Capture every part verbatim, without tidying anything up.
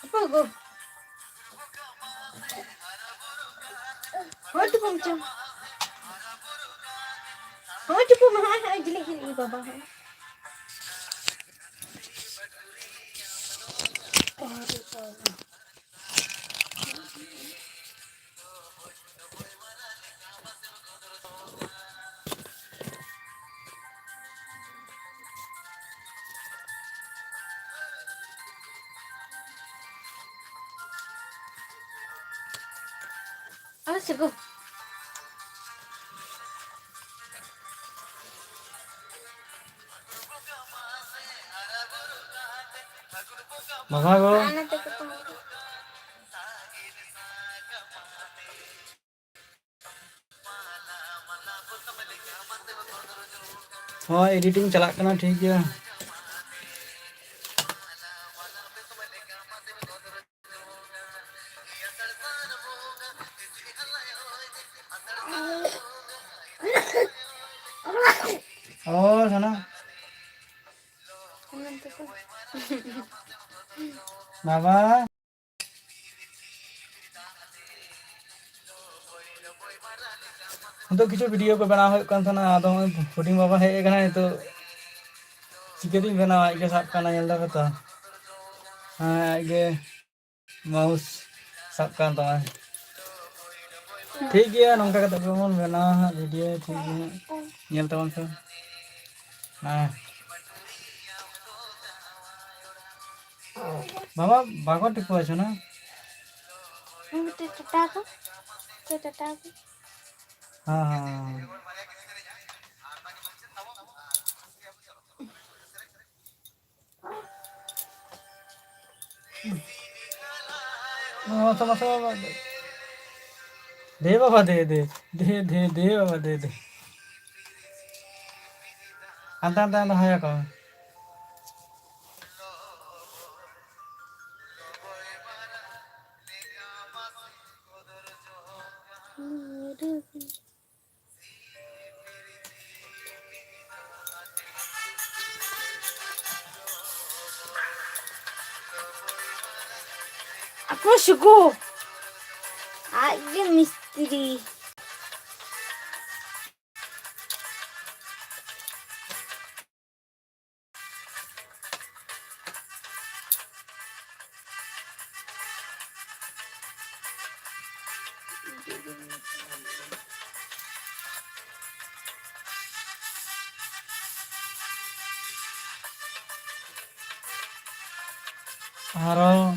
ᱦᱟᱯᱳᱭ ᱜᱳ᱾ ᱦᱳᱭ ᱛᱚ ᱵᱟᱝ ᱪᱚᱝ᱾ ᱦᱳᱭ ᱪᱩᱯᱩ ᱢᱟ, ᱦᱳᱭ, ᱦᱳᱭ, ᱡᱤᱞᱤᱧ, ᱡᱤᱞᱤᱧ, ᱵᱟᱵᱟ, ᱦᱳᱭ᱾ ᱟᱞᱮ ᱥᱮᱫ ᱫᱚ ᱵᱟᱵᱟ ᱜᱚ᱾ ᱟᱨ ᱱᱚᱛᱮ ᱠᱚ ᱛᱟᱦᱮᱸ ᱠᱟᱱᱟ᱾ ᱦᱳᱭ, editing ᱪᱟᱞᱟᱜ ᱠᱟᱱᱟ, ᱴᱷᱤᱠ ᱜᱮᱭᱟ᱾ ᱚ, ᱥᱟᱱᱟ᱾ ᱵᱟᱵᱟ᱾ ᱱᱤᱛᱚᱜ ᱠᱤᱪᱷᱩ video ᱠᱚ ᱵᱮᱱᱟᱣ ᱦᱩᱭᱩᱜ ᱠᱟᱱ ᱛᱟᱦᱮᱱᱟ, ᱟᱫᱚ ᱱᱚᱜᱼᱚᱭ ᱦᱩᱰᱤᱧ ᱵᱟᱵᱟ ᱦᱮᱡ ᱟᱠᱟᱱᱟᱭ ᱱᱤᱛᱚᱜ᱾ ᱪᱤᱠᱟᱹᱛᱤᱧ ᱵᱮᱱᱟᱣᱟ? ᱟᱡ ᱜᱮ ᱥᱟᱵ ᱠᱟᱱᱟ, ᱧᱮᱞ ᱫᱟᱯᱮ ᱛᱚ᱾ ᱦᱮᱸ, ᱟᱡ ᱜᱮ mouse ᱥᱟᱵ ᱠᱟᱱ ᱛᱟᱢᱟ᱾ ᱴᱷᱤᱠ ᱜᱮᱭᱟ, ᱱᱚᱝᱠᱟ ᱠᱟᱛᱮ ᱜᱮᱵᱚᱱ ᱵᱮᱱᱟᱣᱟ ᱦᱟᱸᱜ video, ᱴᱷᱤᱠ ᱜᱮᱭᱟ ᱦᱟᱸᱜ᱾ ᱧᱮᱞ ᱛᱟᱵᱚᱱ ᱯᱮ᱾ ᱦᱮᱸ᱾ ᱵᱟᱵᱟ, ᱵᱟᱠᱚ ᱴᱤᱯᱟᱹᱣ ᱦᱚᱪᱚ ᱱᱟ᱾ ᱢᱤᱫᱴᱮᱡ ᱴᱟᱴᱟ ᱠᱚ᱾ ᱪᱮᱫ ᱴᱟᱴᱟ ᱠᱚ? ᱦᱮᱸ, ᱦᱮᱸ, ᱦᱮᱸ᱾ ᱢᱟᱥᱮ, ᱢᱟᱥᱮ, ᱵᱟᱵᱟ, ᱫᱮ᱾ ᱫᱮ ᱵᱟᱵᱟ, ᱫᱮ, ᱫᱮ᱾ ᱫᱮ, ᱫᱮ, ᱫᱮ ᱵᱟᱵᱟ, ᱫᱮ, ᱫᱮ᱾ ᱦᱟᱱᱛᱮ, ᱦᱟᱱᱛᱮ, ᱦᱟᱱᱛᱮ ᱦᱚᱭ ᱟᱠᱚ ᱢᱮ᱾ ᱟᱠᱚ ᱥᱩᱠᱩ᱾ ᱟᱡ ᱜᱮ ᱢᱤᱥᱛᱨᱤ᱾ ᱟᱨᱚ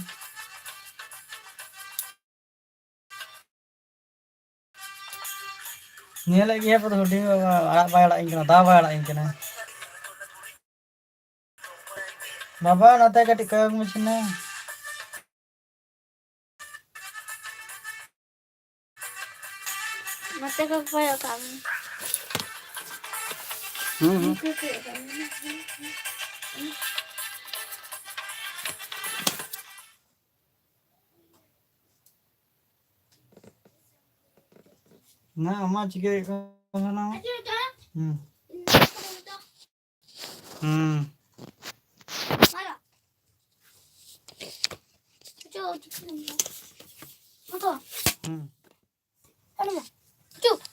ᱧᱮᱞᱮᱫ ᱜᱮᱭᱟ ᱯᱮ ᱛᱚ, ᱦᱩᱰᱤᱧ ᱵᱟᱵᱟ ᱟᱲᱟᱜ ᱵᱟᱭ ᱟᱲᱟᱜ ᱟᱹᱧ ᱠᱟᱱᱟ, ᱫᱟᱣ ᱵᱟᱭ ᱟᱲᱟᱜ ᱟᱹᱧ ᱠᱟᱱᱟ᱾ ᱵᱟᱵᱟ, ᱱᱚᱛᱮ ᱠᱟᱹᱴᱤᱡ ᱠᱚᱭᱚᱜ ᱢᱮᱥᱮ ᱱᱟ᱾ ᱱᱚᱛᱮ ᱠᱚ ᱠᱚᱭᱚᱜ ᱠᱟᱜ ᱢᱮ᱾ ᱦᱩᱸ, ᱦᱩᱸ᱾ ᱩᱱᱠᱩ ᱠᱚᱭᱚᱜ ᱠᱟᱜ ᱢᱮ᱾ ᱱᱟ, ᱟᱢᱟᱜ ᱪᱤᱠᱟᱹᱭᱮᱫ ᱠᱟᱱᱟ? ᱦᱩᱸ᱾ ᱦᱩᱸ᱾ ᱦᱩᱸ᱾